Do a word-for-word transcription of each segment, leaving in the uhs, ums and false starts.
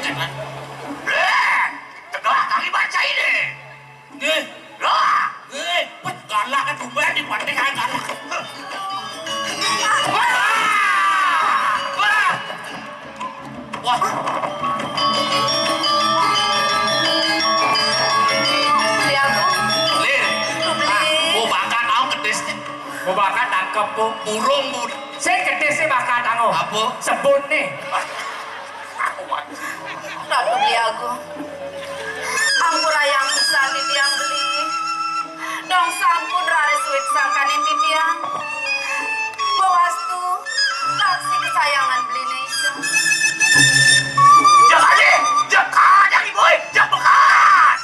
Lah, tegak kali baca ini. Nggih. Lah, nggih, pet galak kan tumben di partai kayak galak. Wah. Wah. Wah. Beli aku. Lin. Beli. Ah, gua bakal tahu kedis nih. Gua bakal tangkep, Bu. Burung, Bu. Sing kedis sih bakal tahu. Apa? Sebut nih. Ratu Beli Agung, ampura yang pisan titiang beli. Dong sampun raris suwit sangkaning titiang. Bawastu taksi kesayangan beli nisa. Jangan nih, jangan, jangan, Ibu, jangan bekas.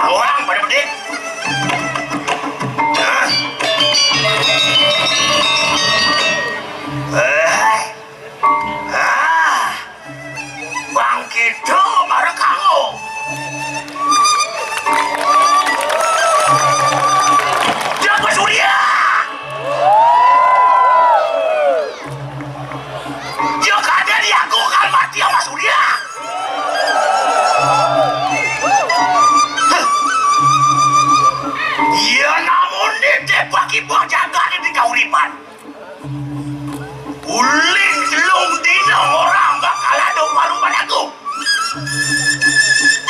Orang pada bedik. Hah? Eh. Ah, Bang Kidul marep kanggo. Dia Mas Surya. Dia kadang diaku kan mati sama Surya. Iya, namun di bagi buah jaga di kauripan. Ulin telung dina orang bakal ada paruman aku.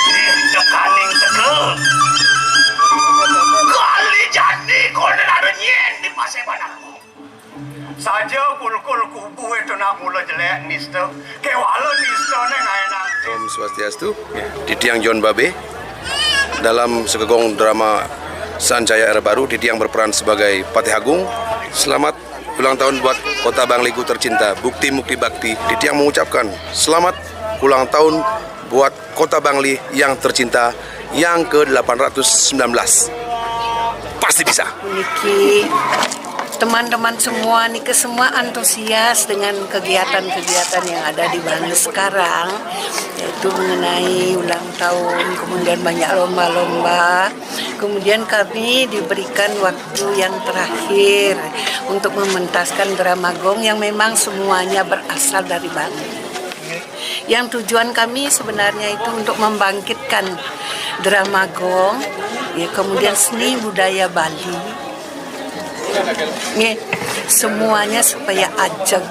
Ih, tekaning teka. Kali jani konen ada nyen di paseban aku. Saja kulkul kubu itu nak mula jelek nista. Kewala nista neng ae nang. Om Swastiastu. Titiang John Babe. Dalam segegong drama Sancaya Era Baru, Titiang berperan sebagai Patih Agung. Selamat ulang tahun buat Kota Bangli ku tercinta. Bukti-bukti bakti, Titiang mengucapkan selamat ulang tahun buat Kota Bangli yang tercinta yang ke delapan ratus sembilan belas. Pasti bisa. Puniki teman-teman semua nih, semua antusias dengan kegiatan-kegiatan yang ada di Bangli sekarang, yaitu mengenai ulang tahun, kemudian banyak lomba-lomba. Kemudian kami diberikan waktu yang terakhir untuk mementaskan drama gong yang memang semuanya berasal dari Bangli. Yang tujuan kami sebenarnya itu untuk membangkitkan drama gong, ya, kemudian seni budaya Bali. Ya, semuanya supaya ajeg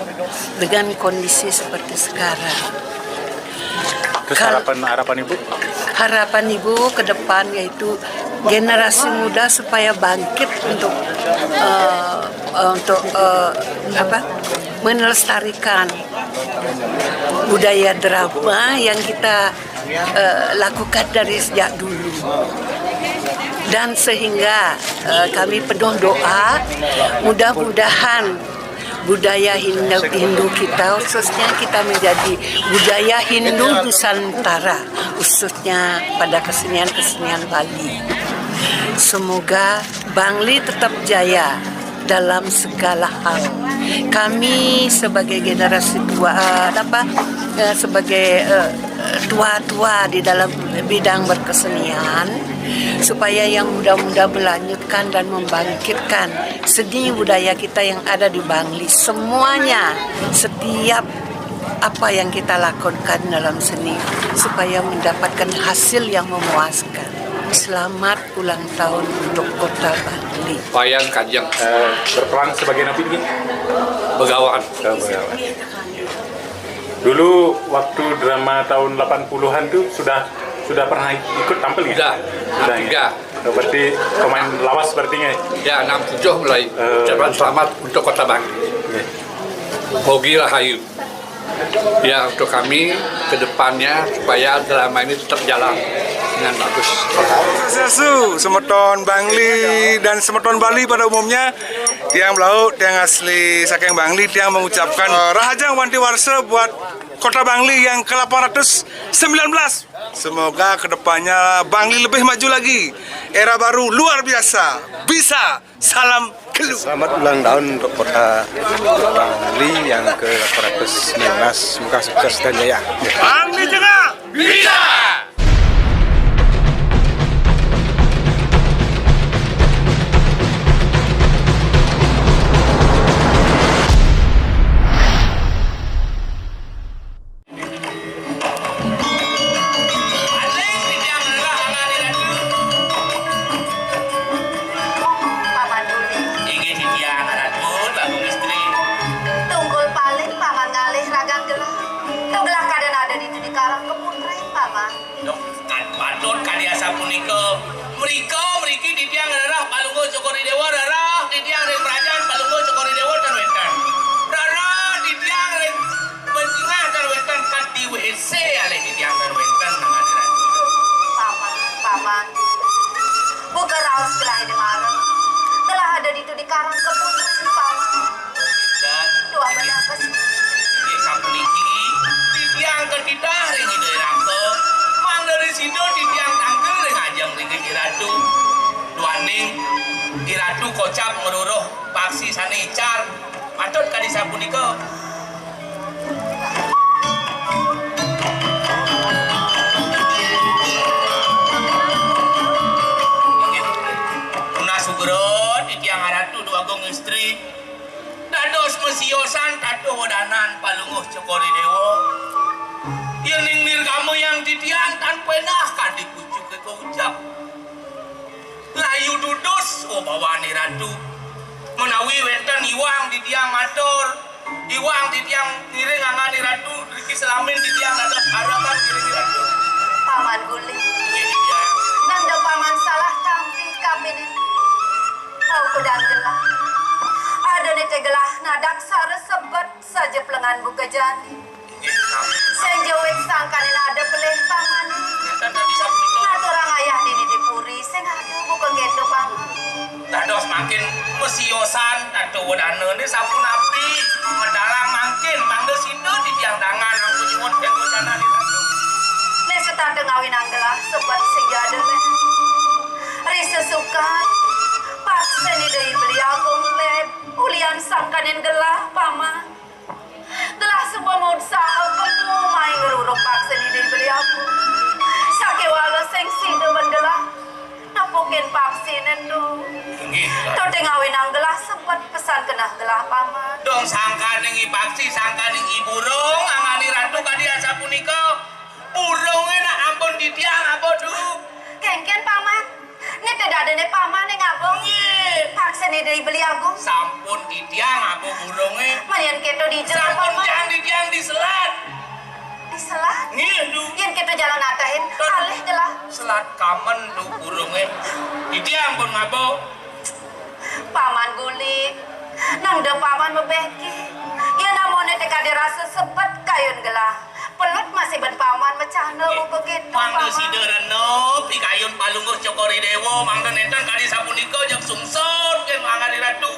dengan kondisi seperti sekarang. Terus harapan, harapan Ibu? Harapan Ibu ke depan yaitu generasi muda supaya bangkit untuk, eh, untuk, eh, apa, melestarikan budaya drama yang kita, eh, lakukan dari sejak dulu. Dan sehingga, eh, kami penuh doa, mudah-mudahan budaya Hindu, Hindu kita, khususnya kita menjadi budaya Hindu Nusantara, khususnya pada kesenian-kesenian Bali. Semoga Bangli tetap jaya dalam segala hal. Kami sebagai generasi tua, eh, apa, eh, sebagai, eh, tua-tua di dalam bidang berkesenian, supaya yang muda-muda melanjutkan dan membangkitkan seni budaya kita yang ada di Bangli. Semuanya, setiap apa yang kita lakukan dalam seni, supaya mendapatkan hasil yang memuaskan. Selamat ulang tahun untuk Kota Bangli. Wayang Kajeng. Eh, berperan sebagai napi ini? Begawan. Oh, Begawan. Dulu waktu drama tahun delapan puluhan tuh sudah sudah pernah ikut tampil ya? Sudah. Sudah, ya? Sudah. Berarti pemain lawas sepertinya. Ya, enam tujuh mulai. Eh. Ucapan selamat untuk Kota Bangli. Iya. Mogi Rahayu. Ya, untuk kami ke depannya supaya drama ini tetap jalan dengan bagus. Swastiastu, semeton Bangli dan semeton Bali pada umumnya. Tiang Blau, tiang asli saking Bangli, tiang mengucapkan, eh, Rahajeng Wanti Warsa buat Kota Bangli yang ke delapan ratus sembilan belas. Semoga kedepannya Bangli lebih maju lagi. Era baru luar biasa. Bisa. Salam Gelu. Selamat ulang tahun untuk Kota Bangli yang ke delapan ratus sembilan belas. Semoga sukses dan jaya. Bangli Tengah. Bisa. Duh, kan patut kadi asapunika. Mrika mriki titiang rereh Palungguh Cokor I Déwa, rereh titiang ring Prajan Palungguh Cokor I Déwa ten wénten. Rereh titiang ring bencingah ten wénten, kadi W C alih titiang ten wénten, nang ada ratu. Paman, paman. Buka raos gelah ini mareng. Gelah ada ditu di karang kebun, paman. Dan tuah bener, Bes. Inggih sapuniki, titiang katitah ring Ida Raka, mangda ring sida titiang tangkil ring ajeng ring I Ratu. Duaning I Ratu kocap ngruruh paksi sané ical. Patut kadi sapunika. Inggih. Tunas sugra titiang Ratu Déwagung Istri. Dados masiosan tata wedanan Palungguh Cokor I Déwa. Yéning nirgamayang titiang tan péndah kadi pucuké kocap. Layu dudos, oh, bawané Ratu. Menawi wénten iwang titiang matur, iwang titiang ngiring anggané Ratu, riki salamin titiang dados arepan ngiring Ratu. Paman Guling. Inggih, titiang. Nanda paman salah tampi kapining. Rauh kudang gelah. Adané té gelah nadak sara sebet saja plengan buka jani. Sing jawik sangkaning ada pelih paman. Ngaturang ayah dini di puri, sing ada buka kéto paman. Dados mangkin masiosan tata wedanané sapunapi. Medalang mangkin mangda sida titiang dangan anggo nyuwun kengkocanane Ratu. Né setata ngawinang gelah sebet sing jada lé. Risa sukat, paksa Ida Beli Agung lé, ulian sangkaning gelah, paman. Gelah suba mautsaha kemu mai ngruruh paksa Ida Beli Agung. Sakéwala sing sida ben gelah nepukin paksiné to. Inggih. To té ngawinang gelah sebet pesan keneh gelah paman. Dong sangkaning i paksi, sangkaning i burung, anggané Ratu kadi asapunika. Burungé nak ampun titiang aba, Duk. Kénkén, paman. Né té dadiné paman ning aba. Nggih. Paksa Ida Beli Agung. Sampun titiang aba burungé. Men yén kéto dija, sampun paman. Jang titiang diselat. Diselat? Nggih, Duk. Yén kéto jalan atahin, alih gelah. Selat kamen, Duk, burungé. Titiang pun ngaba. Paman Guling, nangda paman mabéki. Yén amoné té kadi rasa sebet kayun gelah. Pelut masih ben paman mecana. Nggih. Buka kéto, mangda paman. Sida rena pikayun Palungguh Cokor I Déwa, mangda nénten kadi sapunika jeg sungsut kén anggané Ratu.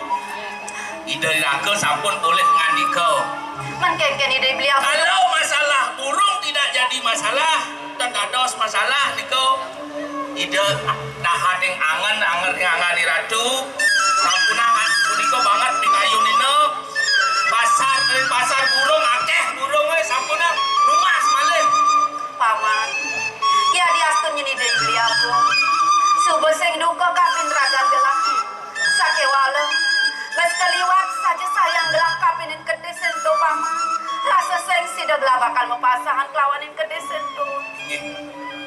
Ida Raka sampun polih ngandika. Men kénkén Ida Beli Agung. Kalau masalah burung tidak jadi masalah, ten dados masalah nika. Ida dahating angen, angen ring anggané Ratu. Sampunang punika banget pikayunina. Pasar, ring pasar burung akéh burungé, sampunang numbas malih. Paman, yadiastun nyén Ida Beli Agung. Suba sing duka kapin ragan gelah. Sakéwala, bes kaliwat saja sayang gelah kapining kedis ento, paman. Rasa sing sida gelah bakal mapasahan kelawaning kedis ento. Nggih.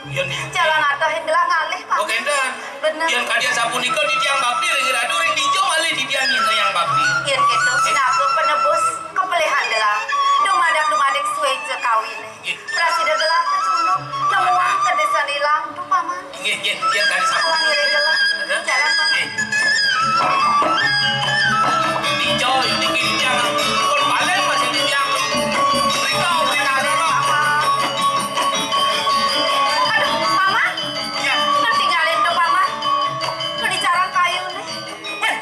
Yén jalan atahin gelah ngalih, paman. Oh, kénten. Bener. Yén kadi sapunika titiang bakti ring Ratu, ring dija malih titiang nyinayang bakti. Yén kéto, pinaka penebus kepelihan gelah. Dumadak-dumadik suéca kawiné. Nggih. Prasida gelah kecunduk, nemuang kedis sane ilang, to, Paman. Nggih, nggih, nggih, kadi sampun. Awan ngiring gelah. Heh? Jalan, Paman. Nggih. Ijo, yo niki titiang. Pun balik masih titiang. Rika, rika, rika. Aduh, Paman. Iya. Nang tinggalin to, Paman. Mani carang kayu nih. Wéh.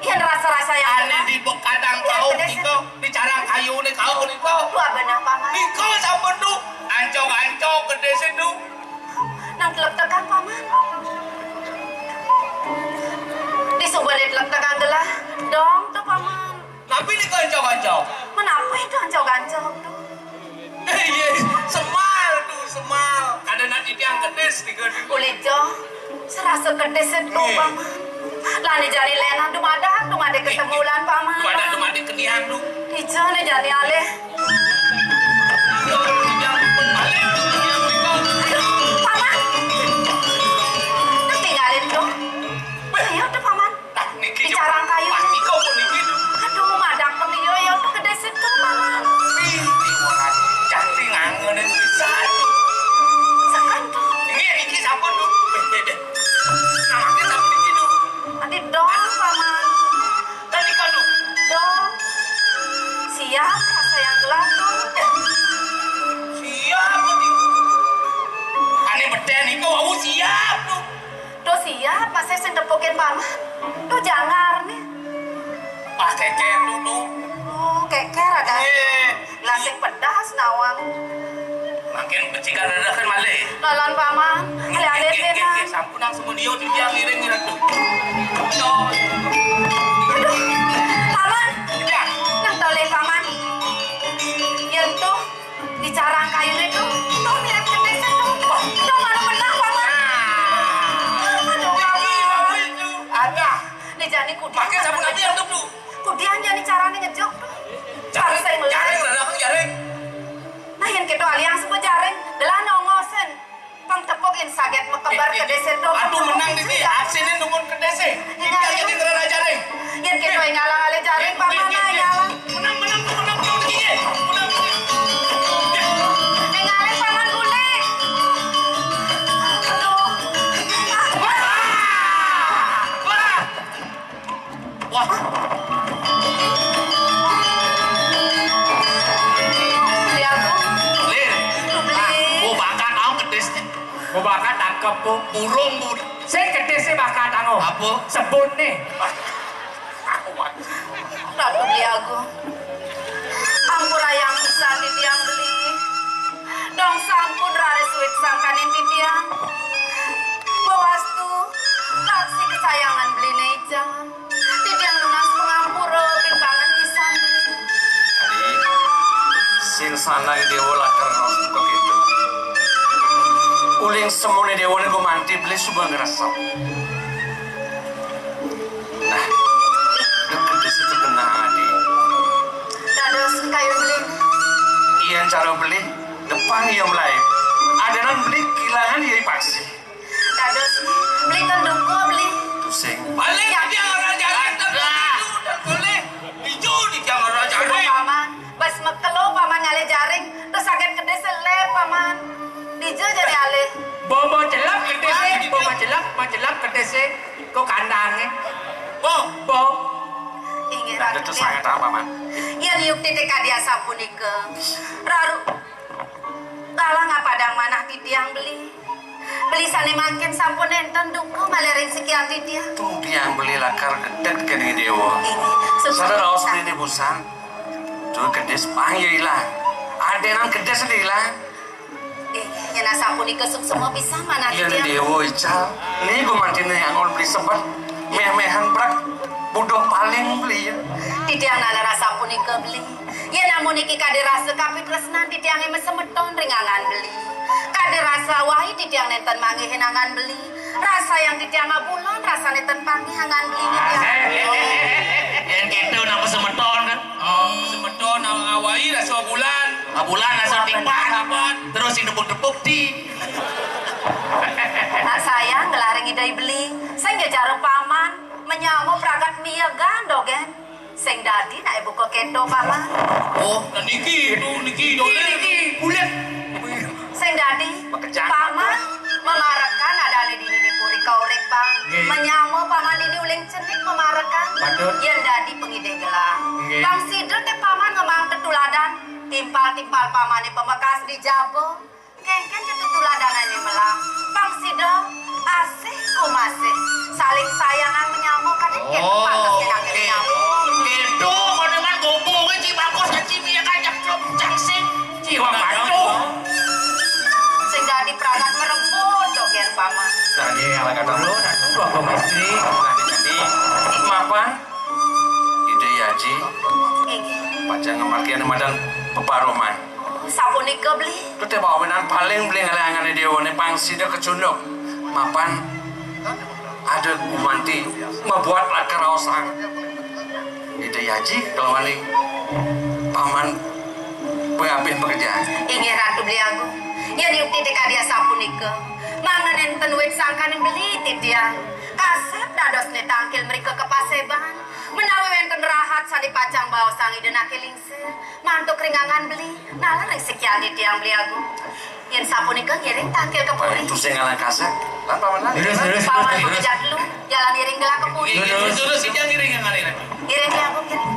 Yén rasa-rasa yang ane di bekadang kaum nika. Di carang kayune kau nika. Wah, benah, Paman. Nika sampun tu, ancog-ancog gedé situ. Nang tlektekan, Paman. Di suba di tlektekan gelah. Dong tu, Paman. Napi nika ancog-ancog? Menapa itu ancog-ancog tu? Iya, semal tu, semal. Kada nak titiang kedis nika tu. Ulih jo. Serasa kedis itu, nggih. Paman. Lani jari lenan dumadak, dumadak ketemu lan Paman. Dumadak, dumadak kenian tu. Ija ne jani alih. Paman. Tinggalin tu. Ayo tu, Paman. Tah, niki. Di carang kayu. Pasti kau pun niki tu. Aduh, madak pun iya, iya tu kedis itu, Paman. Ih, ih, orang cantik ngangen itu bisa tu. Apa sayang gelah to? Siap, Budi. Ané betén iku wau siap, to. To siap, masih sing tepukin Paman. To jangar né. Pas kékér to, to. Oh, kékér ada. Eh. Lah sing pedas nawang. Mangkin becikan rada kan malih. Lalan Paman, alih-alih nggih, nggih, nggih, sampun nang semudio titiang ngiring ngiring to. Aduh, Paman. Iya. Nang tolih Paman. Yén to dicarang kayuné to, to mirip kedis to. To mana menang Paman. Aduh, Paman. Ada. Né jani kudiang. Pakai sapu tapi yang to. Kudiang jani carané ngejuk to. Jaring, jaring, rada jaring. Nah, yén kéto aliang suba jaring, gelah nongosin. Pang tepuk yén saget makeber kedisé to. Aduh, menang di sini, aksiné numun kedisé. Kita jadi ngerana jaring. Yén kéto ngalang alih jaring, Paman, ngalang. Menang, menang, menang, menang, menang, menang. Ngaling, Paman, guling. Aduh. Wah! Wah! Wah. Beli aku. Lin. Beli. Ah, gua bakat tau kedis nih. Gua bakat tangkep, Bu. Burung, Bu. Sing kedis sih bakat tangkep. Apa? Sebut nih. Ratu Beli Agung. Ampurayang pisan titiang Beli. Dong sampun raris wit sangkaning titiang. Bawastu, taksih kesayangan Beliné ical. Titiang nunas pangampura ping banget pisan, Beli. Adi, sing sanai déwa lakar raos buka kéto. Uling semuné déwané gumanti Beli suba ngresep. Nah, deket di situ kena, Adi. Dados kayun Beli. Iya, cara Beli, depan iya mulai. Adanan Beli kilangan iya pasti. Dados, Beli ten duka, Beli. Tusing. Balik, ya, dia orang jalan, ten boleh. Ijo di dia orang jalan. Paman, bas makelo Paman ngalih jaring, terus saget kedis selep, Paman. Dija jani alih. Bo, bo celep kedisé, bo, bo celep, bo celep kedisé. Kok kandangé? Bo. Bo. Inggih, Ratu. Terus sangat apa, Man? Yén yukti té kadi asapunika. Raru. Galang apadang manah titiang Beli. Beli sané mangkin sampun nénten duka malih ring sikian titiang. Tung titiang Beli lakar gedeg kéné déwa. Inggih. Sada raos Beli né busan. Tuh kedis pang ya ilang. Adenan kedis ilang. Inggih, yén asapunika suksma pisan manah titiang. Yén déwa ical. Né gumantiné anggon Beli sebet. Méh-méhan brek. Buduh paling Beli ya. Titiang nalar asapunika Beli. Yén amun niki kadi rasa kapitresnan titiangé masemeton ring anggan Beli. Kadi rasa wahi titiang nénten manggihin anggan Beli. Rasa yang titiang abulan, rasané ten panggih anggan Beli titiang. Yén kéto napa semeton kan? Oh, semeton awahi rasa abulan. Abulan rasa tipan. Tipan. Terus sing tepuk-tepuk ti. Nah, sayang gelah ring Ida Beli. Sing ja cara paman, menyama pragat miyagan dogén. Sing dadi nak buka kéto, Paman. Oh, nah niki, itu niki, niki, niki, bulat. Sing dadi, Paman, mamarekan adané dini di puri kauripan. Nggih. Menyama Paman dini uling cenik mamarekan. Patut. Yén dadi pangidih gelah. Nggih. Pang sida té Paman ngemaang tetuladan, timpal-timpal Pamané pamekas di jaba. Kénkén tetutuladané melah. Pang sida asih kumasih, saling sayangan menyama kadén kéto. Oh, pantes kéné menyama. Kéto, kon dengan gombongé ci bagus, ci minyak ajak cop, cangsing, ci wang batu. Sing dadi pragat merebut, dogén Paman. Dadi ala kata dulu, nah, dua istri. Nah, jadi, mapan? Ida Aji. Inggih. Pacang ngamargiang madan peparuman. Sapunika, Beli. Tuh té pawinan paling Beli ngalih anggané déwané pang sida kecunduk. Mapan ada gumanti mabuat lakar raosang. Ida Aji kalawan paman pangabih pekerjaan. Inggih Ratu Beli Agung. Yén yukti té kadi asapunika, mangda nénten wit sangkaning Beli titiang. Kasép dadosné tangkil mrika kapaséban. Menawi wénten rahat sané pacang baosang Ida Naké Lingsir, mantuk ring anggan Beli, nalar ring sikian titiang Beli Agung. Yén sapunika ngiring tangkil ka puri. Itu sing ngalang kasép. Lan paman lan. Terus, terus, Paman terus, terus. Makejang dulu, jalan iring gelah ka puri. Terus, terus, sida ngiring anggan iring. Ngiring Beli Agung, ngiring.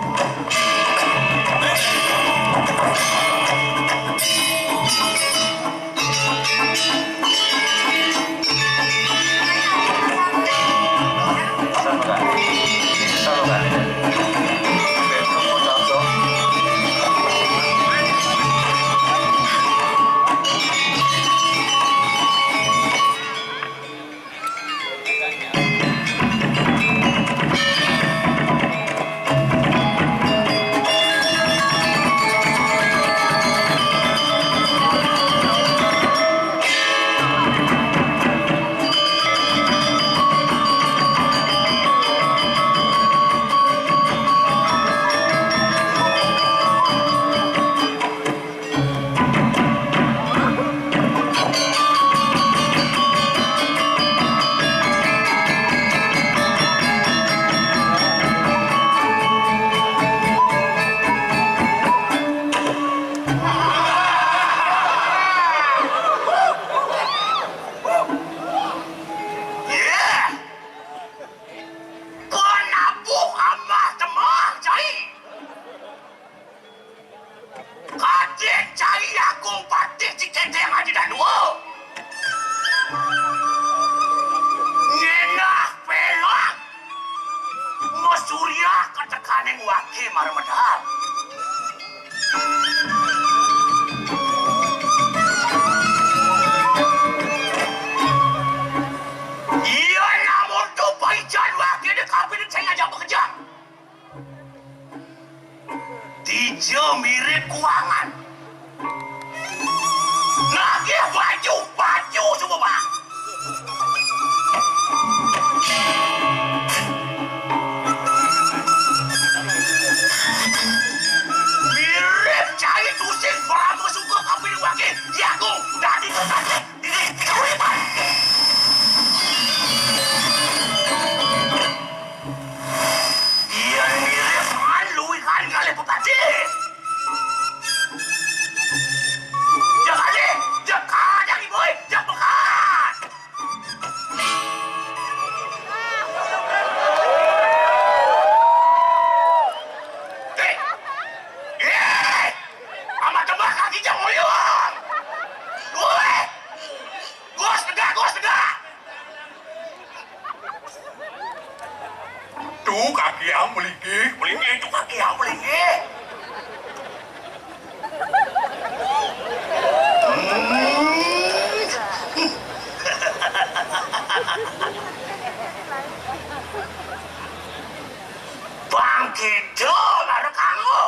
Masurya katekaning wake mara medal. Iya, namun to paican wake dekapining sing ajak makejang. Dija mirip kuangan. Nagih baju, baju suba, Bang. Mirip cai tusing Brahma Suka kapining wake, ya, Agung, dadi kekasih dini kauripan. Yén mirip man luihan kalih pepati. Jeg alih, jeg kadang ibu, jeg bekat. Eh, eh, amat tebak kaki jang oyong. Woi, gos tegak, gos tegak. Tu kaki am melinggih, melinggih, tu kaki am melinggih. Hmm. Bang Kidul mara kanggo.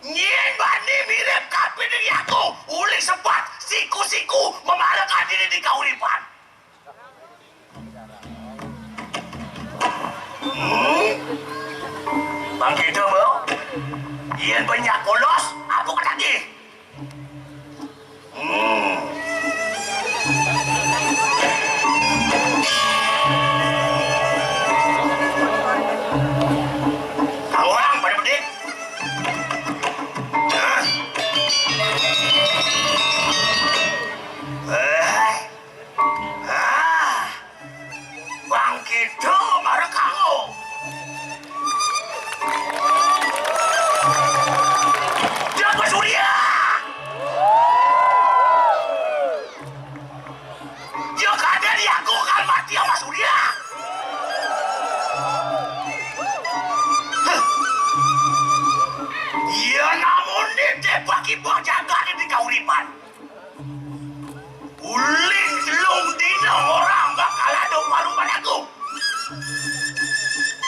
Nyén bani mirip kapining yaku, uli sebat siku-siku mamarekan diri di kauripan. Hmm? Bang Kidul, Bro. Yén banyak kolos, apa ketagih? Hmm. Tawang pada bedik. Hah? Eh. Ah. Bang Kidul mara kanggo. Jaka Surya. Ya kadén yaku kal mati ama Surya. Heh. Ya namun nitih pakibah jagat di kauripan. Uling telung dina orang bakal ada paruman aku.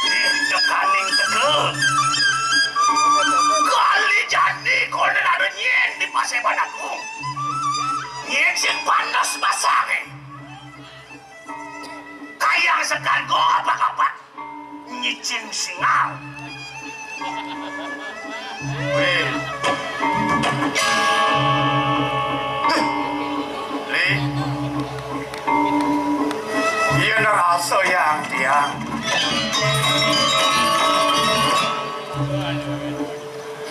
Ih, tekaning teka. Kali jani konden ada nyén di Paseban Agung. Nyén sing panas basangé. Kayang sekargo apa kapak? Nyicing singal. Wéh. Li. Yén rasa yang tiang.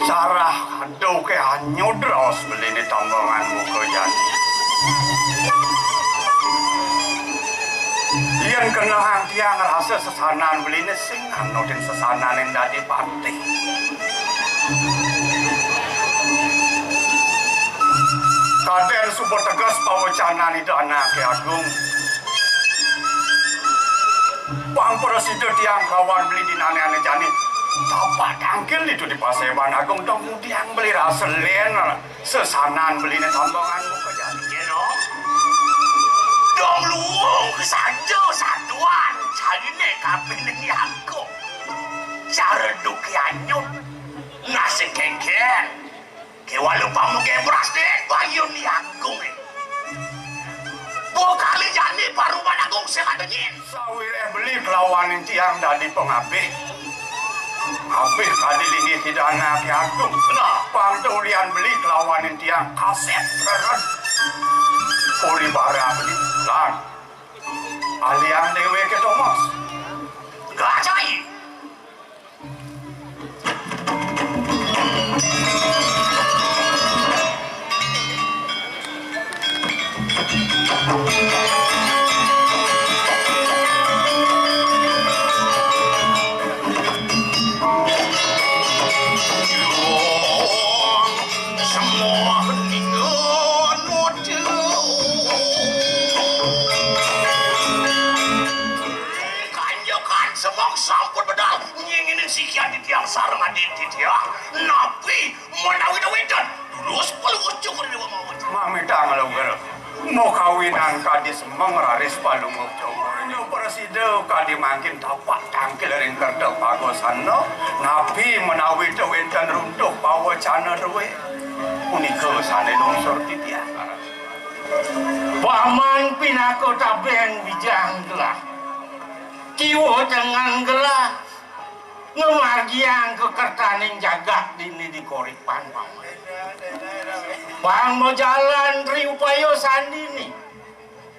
Sarah aduh ké anyud raos beliné tambangan muka jani. Yén kenehang tiang ngrasa sesanan beliné sing anudin sesanané dadi patih. Kadén suba teges pawecanan Ida Anaké Agung. Pang prasida tiang kelawan beli dinané ané jani. Tapak tangkil ditu di Paseban Agung dong ngudiang beli rasa lén sesanan beliné tambangan muka jani. Kéno. Dong luung saja saduan cainé kapining yaku. Cara duki anyut. Nasi kéngkén. Kéwala pamugé bras dén bayun yagung. Dua kali jani paruman agung sing ada nyén. Sawiréh beli kelawanin tiang dadi pangabih. Abih kadi linggih Ida Anaké Agung. Nah, pang ulian beli kelawanin tiang kasép rered. Uli bara beli lan. Aliang déwéké Tomas. Gajai. Semeng sampun medal nyinginin sikian titiang sareng adin titiang. Napi menawi wénten, durus Palungguh Cokor I Déwa mawon. Mamitang, Lugra. Makawinan kadi semeng raris Palungguh Cokor I Déwa prasida kadi mangkin tapak tangkil ring kerta pagosana, napi menawi wénten runtuh pawecana drué, punika sané lungsur titiang. Paman pinaka tabeng wijang gelah. Kiwa tengen gelah ngamargiang kakertaning jagat dini di koripan, Paman. Pang majalan ri upaya sandini.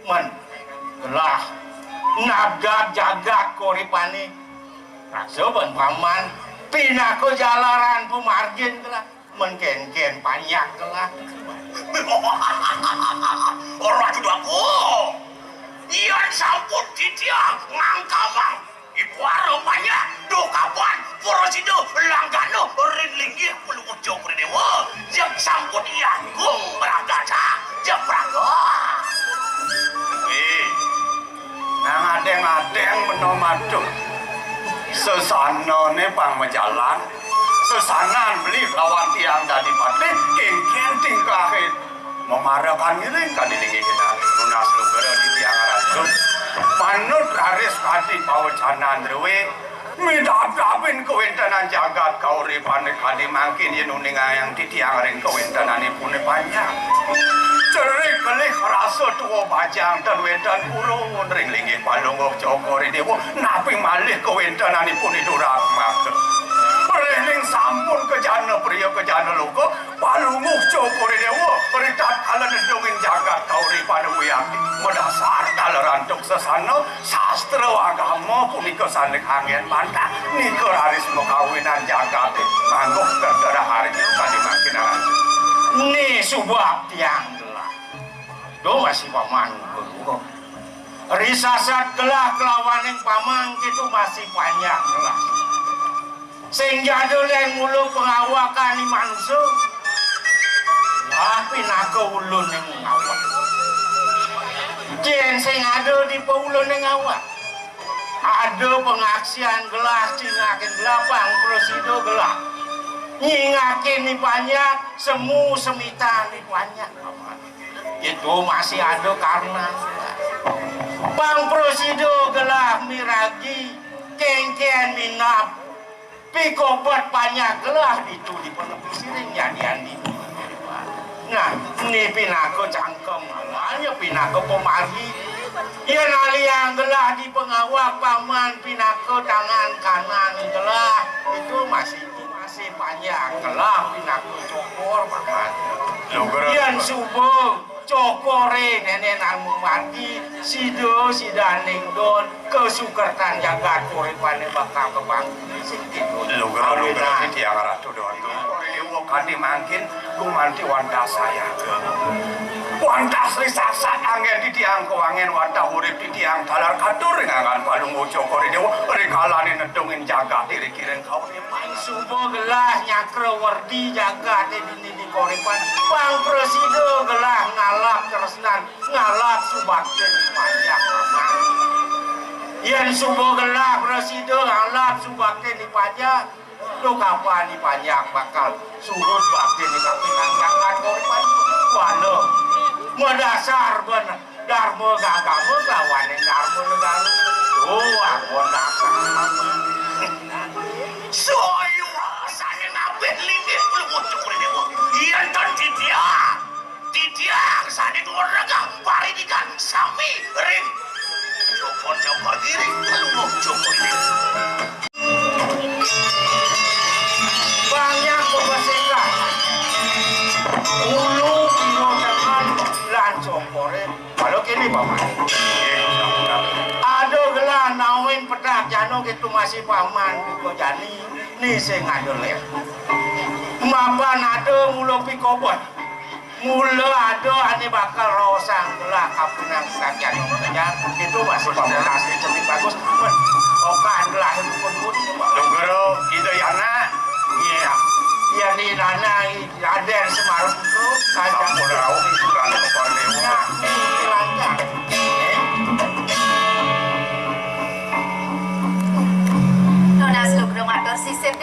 Men gelah nabdab jagat koripané. Rasa ben Paman pinaka jalaran pamargin gelah. Men kénkén panjak gelah. Ora tuduh aku. Yan sampun titiang ngangkamang ibu arep panjak, duh kapan prasida langgana ring linggih Palungguh Cokor I Déwa, jeg sampun I Agung mragatang, jeg pragat. Eh, nang adéng-adéng mena matur. Sesanané pang majalan, sesanan beli lawan tiang dadi patih, kénkén tingkahé mamarekan ngiring kadi niki kita nunas Lugra di tiang ratu. Manut raris kadi pawecanan drué, midabdabin kawéntenan jagat kauripané kadi mangkin yén uningayang titiang ring kawéntenanipun panjak. Cerik kelih rasa tua bajang ten wénten purun ring linggih Palungguh Cokor I Déwa, napi malih kawéntenanipun I Duratmaka. Rihning sampun kajana priya kajana loka, Palungguh Cokor I Déwa, ritatkala nedungin jagat kauripan wiakti, madasar taler antuk sesana, sastra agama punika sané kanggén pantah, nika raris makawinan jagaté, mangguh tertera harja kadi mangkin raja. Né subaktiang gelah. Duh masih paman guru. Risasat gelah kelawaning paman kitu masih panjak gelah. Sing jada lén mula pangawakané manusa. Wah, pinaka uluning ngawak. Yén sing ada di pauluning ngawak. Ada pangaksian gelah, cingakin gelah, pang prasida gelah. Nyingakin ni panjak, semu semitan ni panjak. Itu masih ada karena. Pang prasida gelah miragi, kénkén minab. Pikobet panjak gelah ditu di penepi siring jadian di. Nah, ini pinaka cangkem, malahnya pinaka pemargi. Yén aliang gelah di pangawak paman pinaka tangan kanan gelah, itu masih, masih panjak gelah pinaka cokor paman. Yén suba cokoré néné nang mati, sida, sidaning don, kasukertan jagat uripané bakal kebangkit. Sing gitu. Lugra, lugra, tiang ratu déwa. Déwa kadi mangkin gumanti wantah sayaga. Wantah sri saksat anggén titiang kawangén wantah urip titiang taler katur ring anggan Palungguh Cokor I Déwa rikalané nedungin jagat iri kiring kauripan. Suba gelah nyakra werdi jagaté dini di koripan. Pang prasida gelah ngalap tresnan, ngalap subaktin panjak aman. Yén suba gelah prasida ngalap subaktin panjak, duh kapan ni panjak bakal surut bakti ni kapining jagat koripan. Wala madasar ben darma agama lawaning darma negara. Oh, anggon dasar. Saya sané nabih linggih Palungguh Cokor I Déwa. Yén ten titiang, titiang sané ngorega paridikan sami ring Cokor-cokor diri Palungguh Cokor I Déwa. Banyak pepesingkah. Ulu, kiwa, tengen, lan cokoré. Kalau kéné, Paman. Ada gelah nauin petak jano gitu masih Paman, biko jani. Ni sing ada leh. Mapan ada mula pikobet. Mula ada ané bakal raosang gelah kapining sajan. Itu masih pamungkas, cenik bagus. Men, okan gelah itu pun pun. Nugroho Ida Yana. Iya. Iya, ni nana, Raden Semar Putra. Sampun rauh isukan kepala dewa. Nah, ni lancar. Eh?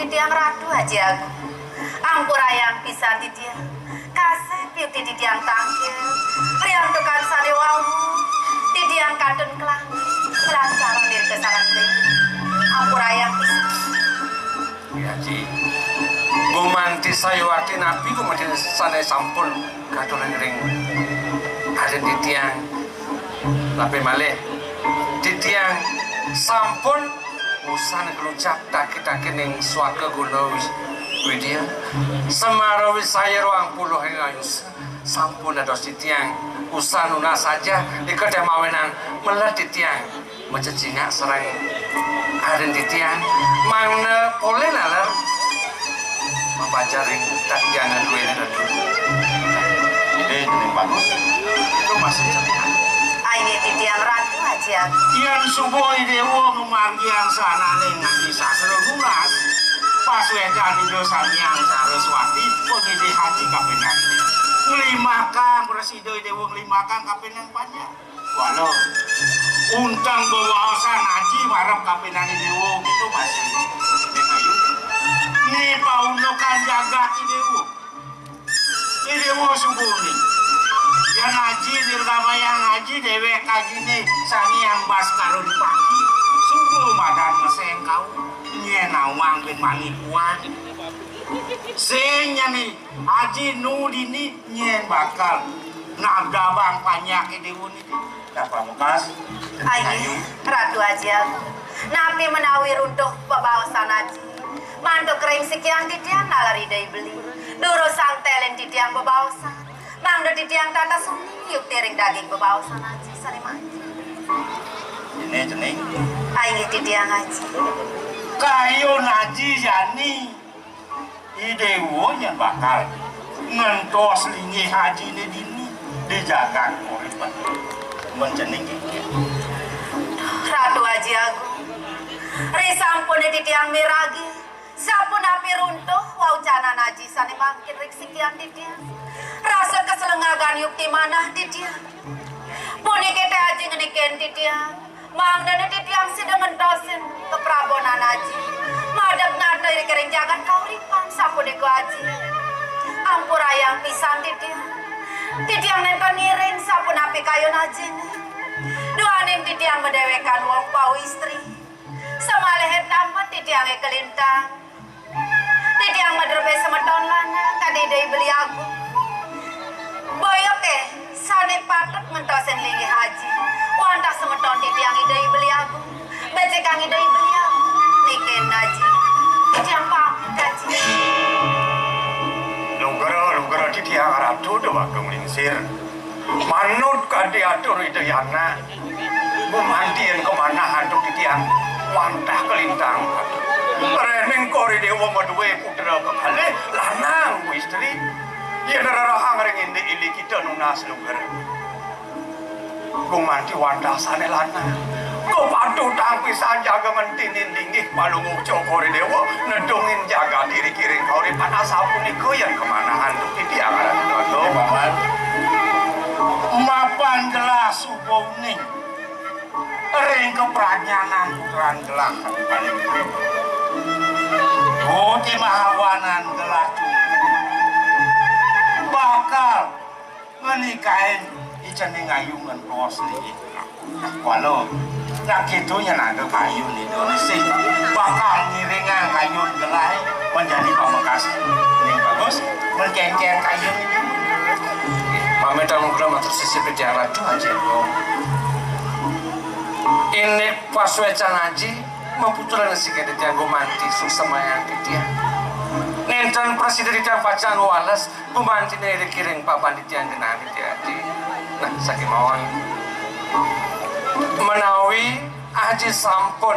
Titiang Ratu Aji Agung, ampurayang pisan titiang. Kasép yukti titiang tangkil, riantukan sané wau, titiang kantun kelangi, lancaran nirga sareng Déwi. Ampurayang pisan. Nggih, Aji. Gumanti sayuwakti napi gumanti sané sampun katurang ring adin titiang? Napi malih titiang sampun wusan nglucap taki-taki ning swaka guna wis-, widya. Semara wisaya rong puluh ing ayusa sampun dados titiang wusan nunas saja, nika teh mawinan melet titiang macecingak sareng adin titiang, mangda polih naler mapajar ring tak jana duéné Ratu. Ide ning bagus. Itu masih cerita. Inggih titiang Ratu Aji Agung. Yén suba I Déwa ngamargiang sananing adi sastra nunas, pasuécan Ida Sang Hyang Saraswati, pangidih aji kaping nangkil. Nglimbakang prasida I Déwa nglimbakang kaping nang panjak. Waluh, unteng bebaosan aji marep kaping nangkil Déwa, gitu masih. Ning ayu. Ni paundukan jagat I Déwa. I Déwa suba ni. Yén aji dirgamayang aji déwék ajiné Sang Hyang Baskara Dipati. Suba madan meséng kau. Nyén nawang bin mangi kuat. Sing nyani aji nu dini nyén bakal nabdabang panjaké Déwa niki. Nah, Pamekas. Ayu, Ratu Aji Agung. Napi menawi runtuh bebaosan aji? Mantuk ring sikian titiang naler Ida I Beli. Durusang télin titiang bebaosan. Mangda titiang tatas uning yukti ring daging bebaosan aji sané mangkin. Ini cening. Inggih titiang aji. Kayun aji jani. I Déwa nyén bakal ngentos linggih ajiné dini di jagat urip. Men cening inggih. Ratu Aji Agung, risampuné titiang miragi, sapunapi runtuh wau canan aji sané mangkin ring sikian titiang. Rasa kaslengagan yukti manah titiang. Puniki téh aji ngenikin titiang. Mangdané titiang sida ngentosin kaprabonan aji. Madep nata ring jagat kauripan sapunika aji. Ampurayang pisan titiang. Titiang nénten ngiring sapunapi kayun ajiné. Duaning titiang madéwékan wong pawistri. Samalihin tampet titiangé kalintang. Titiang madrebé semeton lanang kadi Ida I Beli Agung. Boya ké sané patut ngentosin linggih aji. Wantah semeton titiang Ida I Beli Agung. Bécékang Ida I Beli Agung. Nikin aji. Titiang pamit aji. Lugra, lugra titiang Ratu Déwagung Lingsir. Manut kadi atur Ida Yana, gumanti yén kamanah antuk titiang wantah kalintang. Réning Kori Déwa madué putra kekalih lanang istri. Yén rerehang ring indik ili kita nunas lugra. Gumanti wantah sané lanang. Kapatutang pisan jaga ngentinin linggih Palungguh Cokor I Déwa, nedungin jagat iriki ring kauripan asapunika yén kamanah antuk titiang Ratu. Paman. Mapan gelah suba uning. Ring kapradnyanan putran gelah paling. Budi mahawanan gelah cukup. Bakal ngenikain I Cening Ayu ngentos niki. Waluh, nak kéto nyén ada kayun Ida sing bakal ngiringang kayun gelah menjadi pamekas. Ning bagus, men kéngkén kayun. Pamit anugrah matur sisip titiang Ratu Aji Agung. Indik pasuécan aji, maputuran sing titiang gumanti suksmayang titiang. Nénten prasida titiang pacang ngwales gumantiné iriki ring papan titiang genah titiang aji. Nah, sakémaon. Menawi aji sampun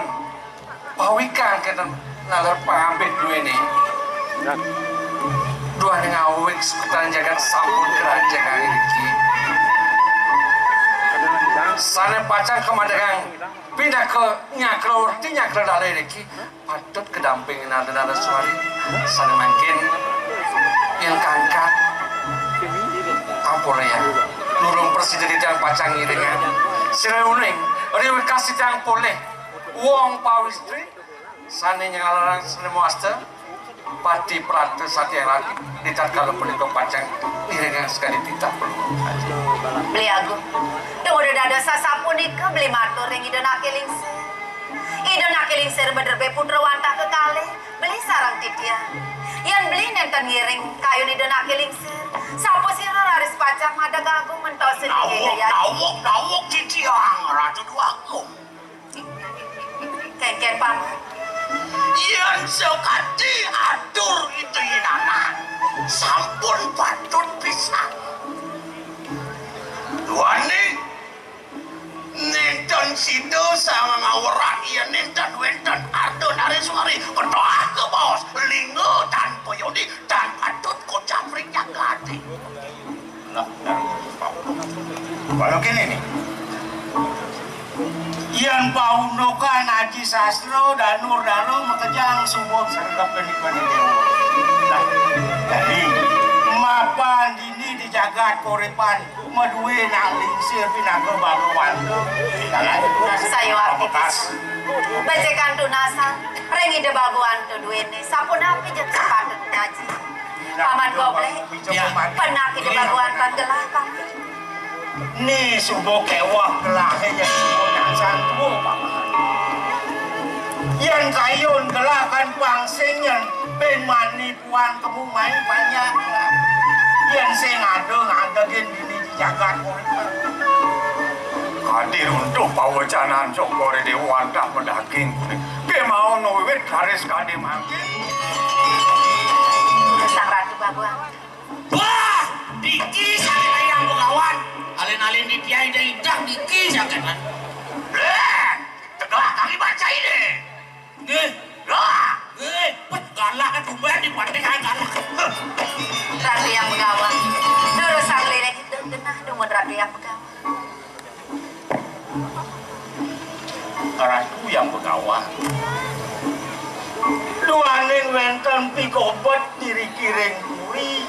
pawikan kénten naler pangambit duéné. Duaning awig suketan jagat sampun kerajagang iriki. Sané pacang kamadéngang pinaka nyakra werti nyakra dalem iriki. Patut kadampingin Narda Naraswari sané mangkin yén kangkat. Ampura ya. Durung prasida titiang pacang ngiringang. Sira uning, riwékas titiang polih wong pawistri sané nyanggalang sané mawasta. Pati Pranta Satya Rati, di tatkala punika pacang ngiringang sakadi titah Palungguh. Beli Agung, dumun dados sasapunika beli matur ring Ida Anak Lingsir. Ida Anak Lingsir madrebé putra wantah kekalih, beli sareng titiang. Yén beli nénten ngiring kayun Ida Anak Lingsir, sapasira raris pacang madeg agung mentosin Ida Hyang. Dawuh, dawuh, dawuh titiang, Ratu Déwa Agung. Kénkén, Paman? Yén sakadi atur Ida Anaké, sampun patut pisan. Duaning nénten sida sang ngawerah yén nénten wénten arta nareswari, ketoah kabaos lingga tanpa yoni, tan patut kocap ring jagaté. Nah, nah. Kala kéné nih. Yén paundukan Aji Sastra Danur Dara makejang suba sregep dening Déwa. Nah, dadi mapan dini di jagat Koripan madué nak lingsir pinaka Bagawanta. Sayuwakti bekas. Becikang tunasan ring Ida Bagawanta duéné, sapunapi ja sepatutné Aji? Paman Goblek. Ya. Penak Ida Bagawanta gelah, Paman. Né suba kéweh gelahé yén suba nyangsang tua, Paman. Yén kayun gelah kan pang sing yén bin mani puan kemu mai banyak. Yén sing ada ngadegin dini di jagat Koripan. Adi runtuh pawacanan Cokor Déwa wantah madaging kuning. Kémaon wiwit raris kadé mangkin. Sang Ratu Bagawanta. Wah, niki saking Hyang Begawan. Alin-alin di tiang ida idah niki saking. Lén, tegal kami baca ini. Nggih. Lah. Nggih, pet galak kan tumben di pantai kaya galak. Ratu Hyang Begawan. Durus sagliling itu genah dumun Ratu Hyang Begawan. Ratu Hyang Begawan. Duaning wénten pikobet diriki ring puri,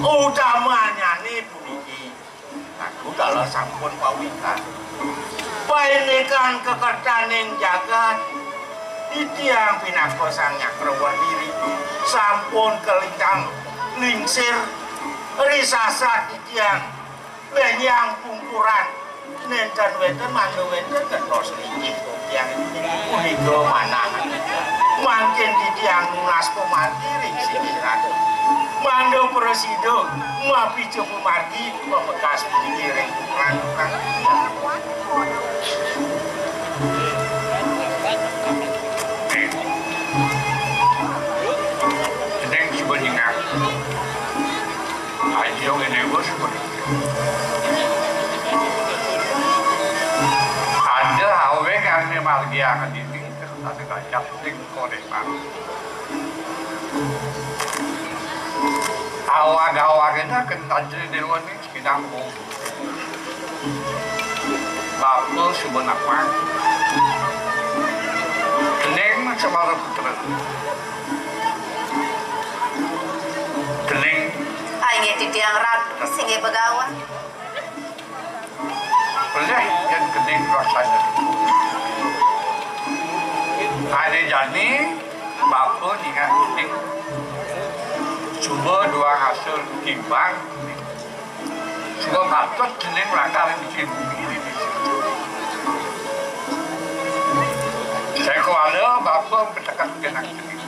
utamanyané puniki. Aku kala sampun pawitan. Paindikan kakertaning jagat, titiang pinaka Sang Nyakrawati sampun kalintang lingsir, risasat titiang, bénjang pungkuran, nénten wénten mangda wénten gentos linggih. Tiang punika manah. Mangkin titiang nunas pamati ring sira. Mangda prasida mapica pamargi pamekas puniki ring tukang-tukang. Ning suba nyingak. Aja ngene bos. Ada aweg ane margiang dini, ada gajah ning kodepan. Awag-awag itu kental jadi dewa nih, pinang. Bapa suba napang. Kening Semara Putra. Kening. Ai, nggih titiang Ratu, singgih Begawan. Pelih yen kening rasane. Ane jani, bapa ningeh kening. Suba duang asul timbang. Suba patut kening lakar ring bumi. Sekuala bapa peteket genah kening.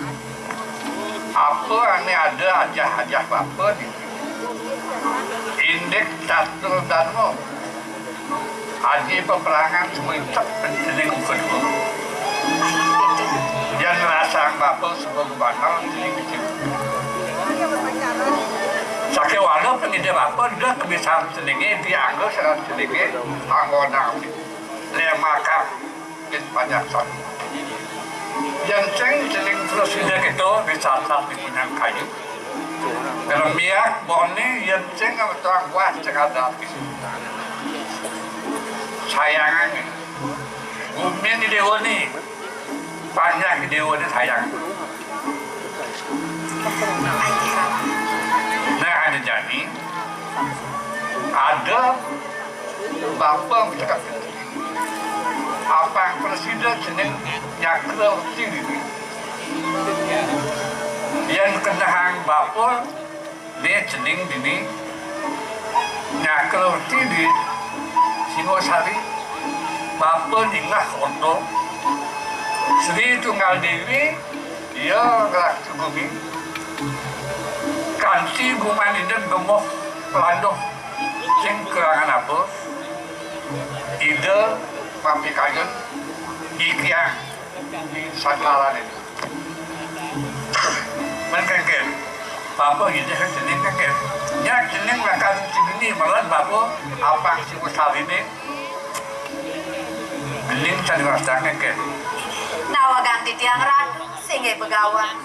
Apa ane ada ajah-ajah bapa di indik catur dharma. Aji peperangan suba itep kening kedua. Yan rasang bapa suba gubandal kening kecil. Sakewala pengida bapa dah kebiasaan senenge dianggo sareng senenge anggo nang lemakang kin panjak sami. Yan sing seneng terus ida kita disasat di punyang kayu. Kalau miak bone yan sing sama tuang kuat cekal dapis. Sayangan. Gumin di dewa ni. Panjak di dewa ni sayang. Nah, ada jani. Ada bapa cekal. Apang prasida jeneng Nyakrawati. Yén kenehang bapa, né cening dini, nyakroti di Singosari, bapa ningeh orta, Sri Tunggal Déwi, ia ngratu gumi, kanti gumanti gemoh pelanduh, sing kerangan apa, Ida mapikayun, ikiang santalané. Mén kénkén. Bapa ngidih cening kénkén. Nyak cening lakar cibini meled bapa apang Singosariné. Gening sane wastan kénkén. Nawegang titiang Ratu, singgih begawan.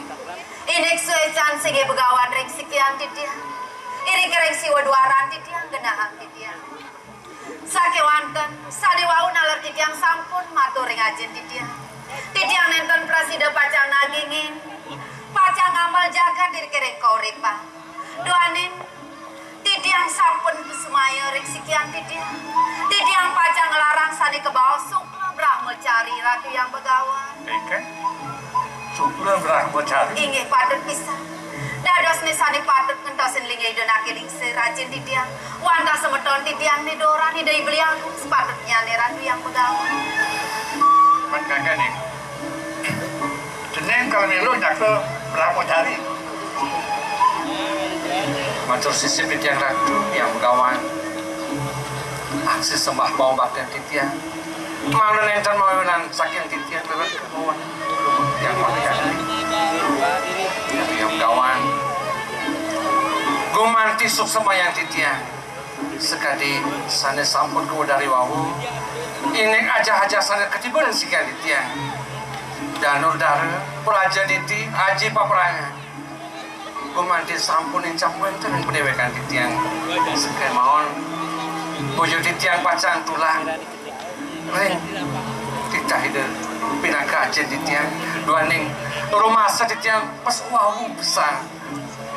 Indik suécan singgih begawan ring sikian titiang. Iring ring siwa duaran titiang genahang titiang. Sakéwanten, sane wau naler titiang sampun matur ring ajin titiang. Titiang nénten prasida pacang nagingin, pacang ngamel jagat ring kauripan. Duaning titiang sampun kusumaya ring sikian titiang. Titiang pacang nglarang sane kabaos Sukla Brahmacari, Ratu Hyang Begawan. Éngkén? Sukla Brahmacari. Inggih patut pisan. Dadosne sane patut ngentosin linggih Ida Nake Lingsir, ajin titiang. Wantah semeton titiang Ni Doran Ida I Beli Agung, sepatutnyane Ratu Hyang Begawan. Mén kénkén, Ning. Cening kal milu jaka Brahmacari. Matur sisip titiang Ratu Hyang Begawan. Aksi sembah paubakten titiang. Mangda nénten mawinan saking titiang leres kemawon. Yang mawinan. Yang gawan. Gumanti suksemayang titiang. Sakadi sane sampun kawedari wau. Indik ajah-ajah sane katiban sikian titiang. Danur Dara, Praja Niti, Aji Paprangan. Gumanti sampun encap wenten ring padewekan titiang. Sekemawon boya titiang pacang tulang ring titah Ida pinaka ajin titiang, duaning rumasa titiang pes wau pisan.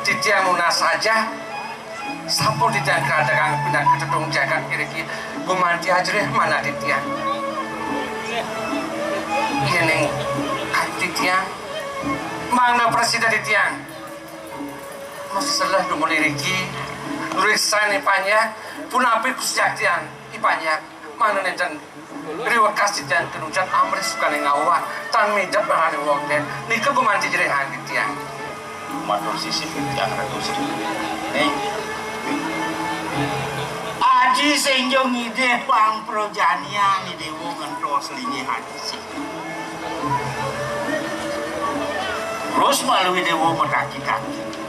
Titiang nunas ajah sampun titiang kadagang pinaka tetung jagat iriki, gumanti ajrih manah titiang. Yening kati titiang mangda prasida titiang. Masalah dumun iriki, luisan I Panjak, punapi kusiak tiang, I Panjak, mangda nenten riwekas titiang kanucan amrih sukaning awak, tan midep rarane wong ten, nika gumanti jerihang titiang. Matur sisip titiang Ratu Sri. Ning. Aji sing ja ngidih pang prajanian I Dewa ngentos linggih aji. Terus malu I Dewa mataki-taki.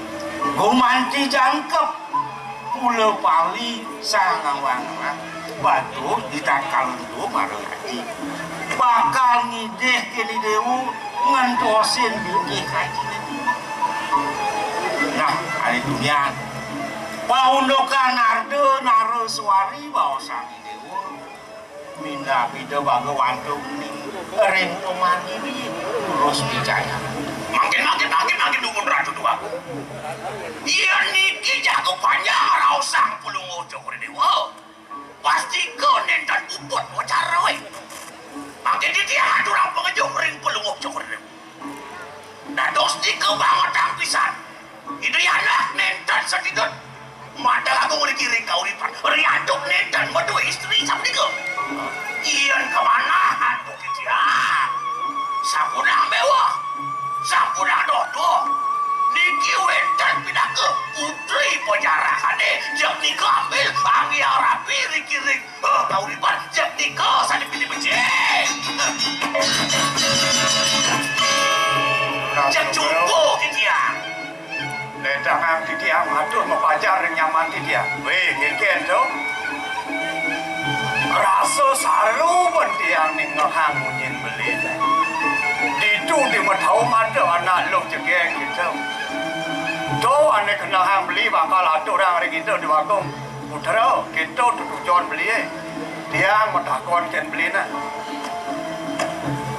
Gumanti jangkep. Pula Pali sang ngawang-ngawang. Batu ditakal ento mara aji. Bakal ngidih kene Dewa ngentosin bingkih aji. Nah, ari tunian. Paundukan Arda Naraswari baosan I Dewa. Minda pida baga wantung ning ring pemandiri terus picaya. Mangkin, mangkin, mangkin, mangkin dumun Ratu Déwagung. Yen niki jago panjang raosang Palungguh Cokor Déwa. Pastika nenten puput wacara we. Mangkin titiang aturang pangejuk ring Palungguh Cokor Déwa. Dados nika bangetang pisan. Ida Hyang Anak nenten satidut. Madeg agung ring kiring kauripan. Riantuk nenten madué istri sapunika. Yen kamanah antuk titiang. Sampunang mewah. Sampunang dodo. Niki wenten pinaka putri pajarahane. Jeg nika ambil anggiang rabi ring kiring. Kauripan jeg nika sane pilih becik. Jeg jumbo titiang. Ledangang titiang matur mapajar ring nyaman titiang. Wéh, kénkén to. Rasa saru ban tiang ningehang munyin beli. Ditu di matau mata anak luh jegég kita. To ané kenehang beli bakal aturang ring kita Déwagung. Putra, kita tetujon belié. Tiang matakon kén beliné.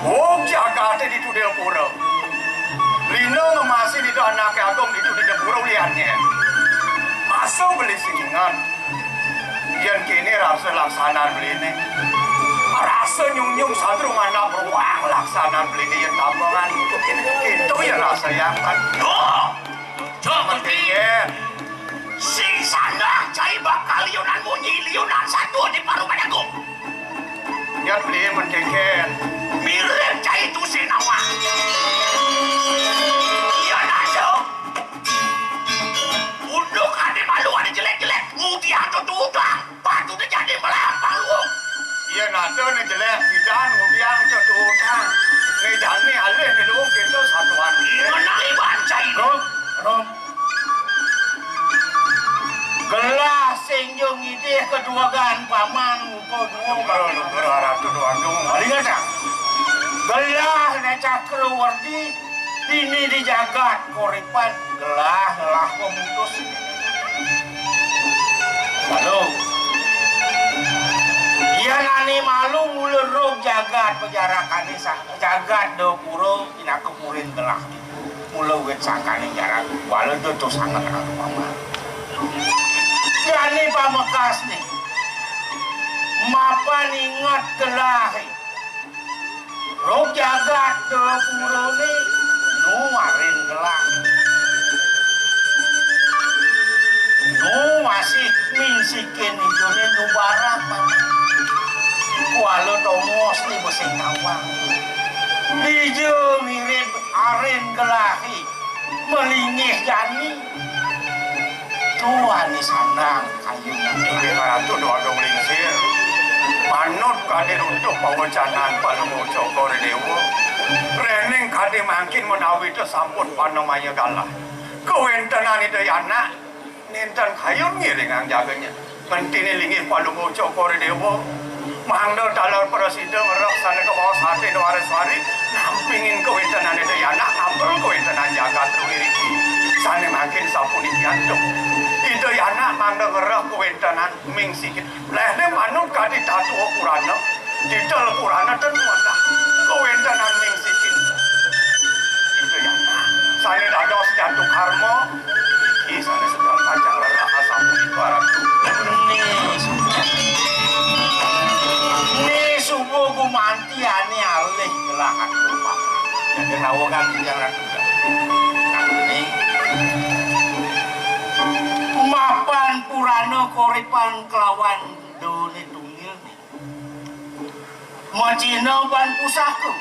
Wong jagaté ditu Dépura. Lina ngemasin Ida Anaké Agung ditu di Dépura uliannya. Masa beli sing inget. Yén kéné rasa laksanan beliné. Rasa nyungyung sadurung anak beruang laksanan beliné yén tambangan. Itu ya rasa yang kan. Duh! Mendingan. Sing sanggah cai bakal liunan munyi, liunan satua di Paruman Agung. Nyat beli mendingan. Mirip cai tusing nawang. Iya, nado. Unduk ane malu, ane jelek-jelek, ngudiang tututang. Patut jadi melampang luung. Iya, nada ne jelek, bidan ngudiang tututang. Ne jani alih ne luung kita satuan. Iya, nang iban cai. Rum, rum. Gelah sing jo ngidih keduagan paman muka dua. Nuker, nuker, aratu dua, dua. Ingat tak? Gelah ne Cakrawardi, dini di jagat koripan, gelah ngelah pemutus. Lalu, iya nani malu mula rog jagat pajarakane sah, jagat dapura pinaka purin gelah. Mula wit sangkane jaran, wala duto sanget karo paman. Jani pamekasne, mapan inget gelahe. Rog jagat dapurane, nu arin gelah. Nu masih mingsikin idone nu barak, paman. Kuala tongos ni besing tawang. Dija mirip arin gelahe. Malinggih jani. Tuan ni sandang kayun. Inggih Ratu Dwadong Lingsir. Manut kadi runtuh pawacanan Palungguh Cokor Dewa. Rening kadi mangkin menawi ta sampun panamaya galah. Kawentenan Ida Yanak, nenten kayun ngiringang jaganya. Mentine linggih Palungguh Cokor Dewa, mangda taler prasida ngrereh sane kabaos ati Dwareswari, nampingin kawentenan Ida Yanak, ngampel kawentenan jagat druwiriki. Sane mangkin sapuniki antuk. Ida Yanak mangda ngrereh kawentenan mingsikin. Lehne manut kadi tatua Purana, titel Purana ten wantah kawentenan mingsikin. Ida Yanak, sane dados jatu karma, Iki sane sedeng pacang lerah asapunika, Ratu. Ni suba. Ni suba gumanti ane alih gelahan rupa. Jaga rawogan titiang, Ratu. Nah, ini mapan Purana Koripan kelawan Done Tungil ni. Macina ban pusaka.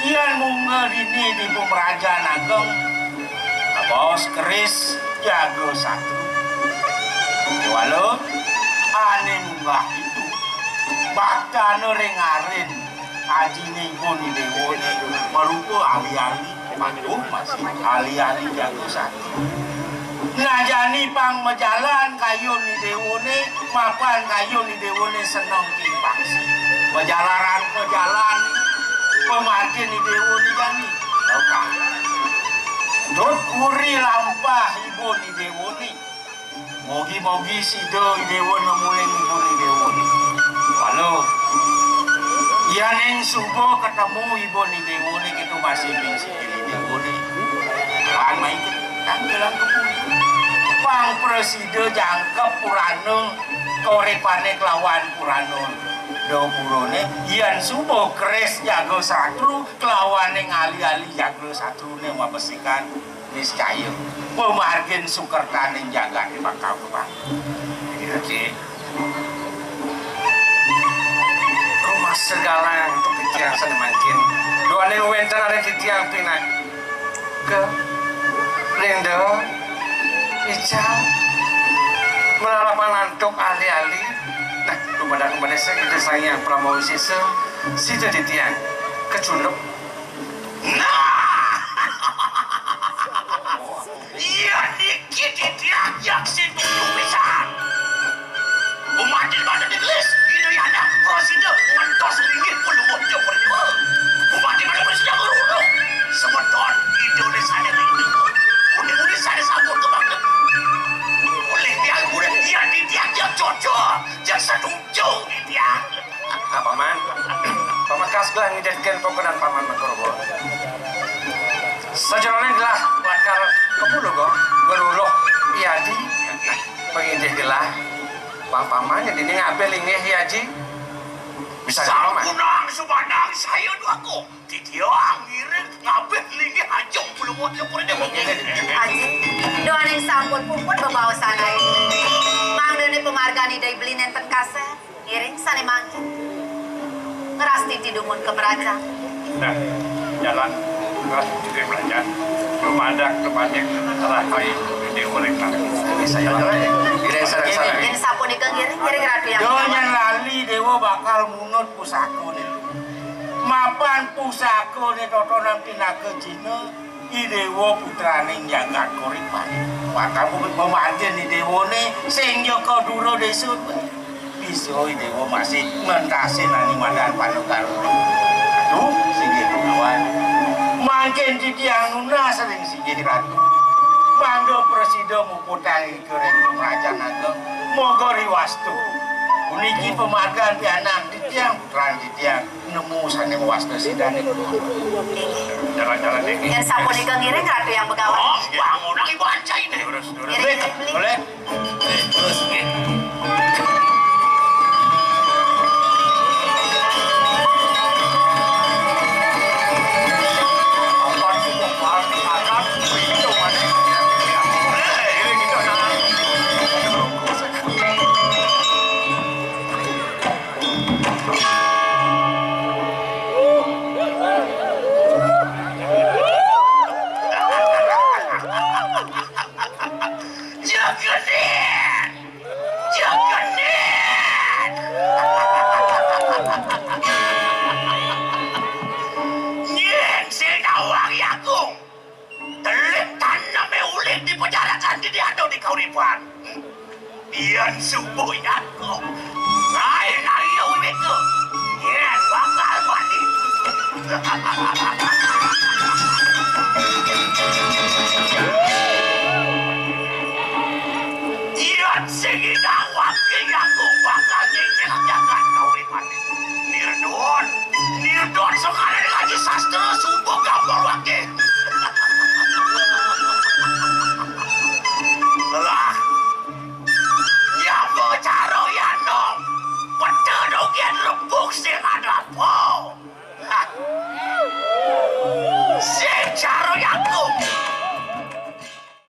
Yan munggah dini di pemerajan ageng, kabaos keris jaga satru. Kewala ane munggah itu, baktana ring arin ajine ibun i dewane marupa ali-ali. Patuh masih ali-ali jaga satu. Nah, jani pang majalan kayun i dewane, mapan kayun i dewane seneng timpang si. Pajalaran pajalan, pamargin i dewane jani. Lokah. Dut uri lampah ibun i dewane. Mogi-mogi sida i dewa nemuling ibun i dewa. Walu. Yaning suba ketemu ibun i dewa ni, kita masih mingsikin i dewa ni. Lan mai tanggelang kebun. Pang prasida jangkep purana, korepane kelawan purana. Dapurane, yan suba keris jaga satru, kelawane ngali-ali jaga satrune mabesikan. Niscaya, pamargin sukertaning jagate bakal kebangun. Iya, Ci. Rumasa galang antuk titiang sane mangkin. Duaning wenten aring titiang pinaka ring Dewa Ical. Malarapan antuk ali-ali. Nah, dumadak-dumadak Ida Sang Hyang Parama Wisesa, sida titiang kacunduk. Nah! Iya niki titiang Yaksi Tujuh pisan. Umat di mana digelis, Ida Yana prasida ngentos linggih Palungguh Cokor Dewa. Umat di mana prasida ngeruruh semeton Ida Lesane rindu. Uni-uni sane sampun kebanget. Oleh tiang murid, iya titiang yang cocok, yang setuju titiang. Ah, Paman. Pamekas gelah ngidihken pokonan Paman Mangkurubu. Sajeroning gelah lakar kepuluh, go, geruruh, iadi. Pangidih gelah. Pang Paman, dini ngabih linggih, Aji. Bisa, Paman. Sampunang, Subanang, saya duaku. Titiang ngiring ngabih linggih Ajeng Palungguh Cokor Dewa. Aji. Puput bebaosan ae. Mangdene pamargan Ida Beli nenten kasep. Ngiring sane mangkin. Ngrastiti dumun ka merajan. Nah, jalan ngrastiti merajan. Dumadak, dumadak, rahayu, dewa ring. Saya jalan. Ngiring sareng-sareng. Yen sapunika ngiring, ngiring Ratu yang. Donya lali dewa bakal munut pusakane. Mapan pusakane totonan pinaka Cina, I Dewa putraning jagat Koripan. Bakal mem-, memanjen I Dewane sing jaka dura desa. Bisa I Dewa masih ngentasin ani madan Panukara. Aduh, singgih Begawan. Mangkin titiang nunas ring singgih Ratu. Mangga prasida muputang ika ring Rajan Ageng. Moga riwastu. Puniki pamargan pianak titiang, putran titiang. Nemu sane wasta sidane. Jalan-jalan iki. Yen sapunika ngiring Ratu yang Begawan. Oh, bangunang Ibu Ancaine. Terus, terus. Ngiring, ngiring, Beli. Boleh. Terus, nggih. Ampun, sumpah, akan, itu, mana? Eh, ini kita nak. Jaganin! Jaganin! Nying sing nawang yaku. Telik taneme uling di pejarakan di diado di kauripan. Yen subuh nyaku, lain ayo wiku. Yen bakal mati. Yen sing idang waki nyaku bakal nyicil jagat kauripan. Nirdon, nirdon sekali lagi sastra subuh gambar waki. Lah, nyapa cara yano? Peta dogen rebuk sing ada apa? Hah? Sing cara yano.